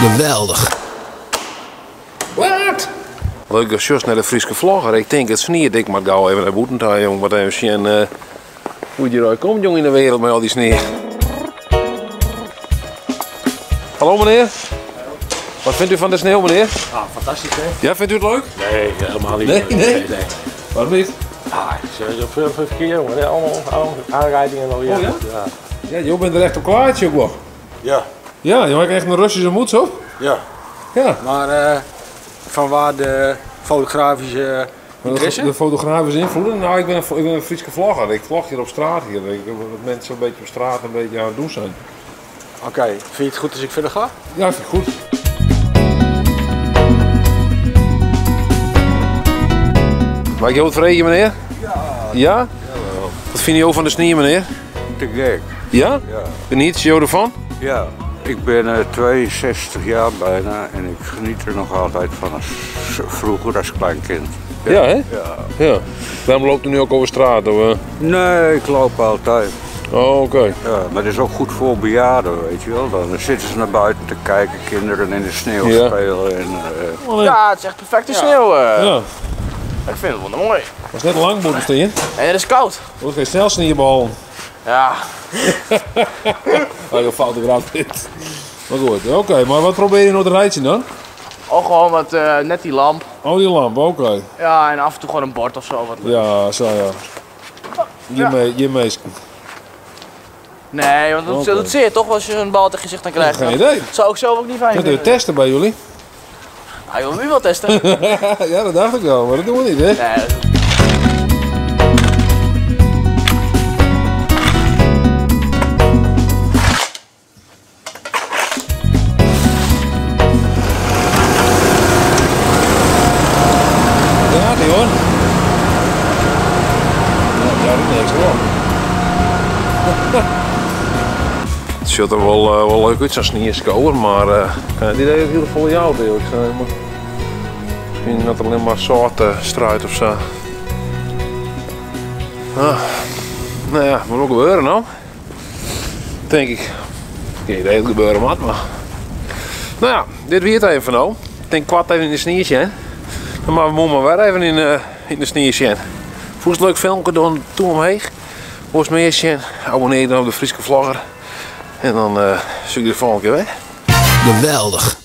Geweldich! Wat? Leuk dat sjochst nei de Fryske vlogger. Ik tink it sniet, ik moat gau even nei bûten ta, jong. Moat even sjen eh, hoe it hjir komt, jong, yn de wereld mei al dy snie. Hallo meneer. Wat vindt u van de sneeuw, meneer? Ah, fantastisch hè? Ja, vindt u het leuk? Nee, helemaal niet. Nee, nee. nee. Waarom niet? Ah, het is veel verkeer jongen. Allemaal, allemaal aanrijdingen alweer. Oh, ja? Ja. Ja, je bent er echt op klaar, ook wel. Ja, Ja, je hebt echt een Russische moed op. ja. Ja. Maar eh, van waar de fotografische interesse? De fotografische invloeden? Nou, ik ben een, ik ben een Friese vlogger. Ik vlog hier op straat hier. Ik, wat mensen een beetje op straat een beetje aan het doen zijn. Oké, vind je het goed als ik verder ga? Ja, vind ik goed. Mag ik jou wat vragen, meneer? Ja. Ja? Wat vind je ook van de sneeuw, meneer? Te gek, Ja? ja. Geniet je ervan? Ja, ik ben eh, 62 jaar bijna en ik geniet er nog altijd van als vroeger als klein kind. Ja, hè? Ja. Ja. Waarom loopt u nu ook over straat? Of, eh? Nee, ik loop altijd. Oh, oké. Ja, maar het is ook goed voor bejaarden, weet je wel. Dan zitten ze naar buiten te kijken, kinderen in de sneeuw Ja. spelen. En, eh, Ja, het is echt perfecte sneeuw. eh. Ja. Ik vind het wel mooi. Was net lang moeten staan. En het is koud. Wordt geen snel sneeuwbal. Ja, Oh, een foute grap dit. Maar goed, oké. Maar wat probeer je nou te rijden dan? ook gewoon wat, eh, net die lamp. Oh, die lamp, oké. Ja, en af en toe gewoon een bord of zo. Wat leuk. Ja, zo ja. Je, Ja. mee, je mees. Nee, want dat, Oké. dat zeer toch als je een bal tegen je gezicht dan krijgt. Geen idee. Dat zou ik zelf ook niet fijn Dat doe je vinden. testen bij jullie. Hij wil nu wel testen. ja, dat dacht ik wel, maar dat doen we niet, hè? Nee, dat- Daar gaat hij hoor. Ja, daar is niks hoor. Het ziet er wel, eh, wel leuk uit, zo'n sneeuwscower, maar eh, ik heb het idee dat het heel vol jou eerlijk zijn. Maar misschien dat er alleen maar soorten struit of zo. Ah, nou ja, moet ook gebeuren nou. Denk ik. Geen idee wat gebeuren moet, maar. Nou ja, dit weer het even van nou. Ik denk kwart even in de sneeuwtje, hè. Dan maar we moeten maar weer even in, eh, in de sneeuw zien. Vond je het leuk filmpje dan toe omheen. Hoor meer zien. Abonneer dan op de Friese Vlogger. En dan eh zie ik je de volgende keer weer. Geweldich!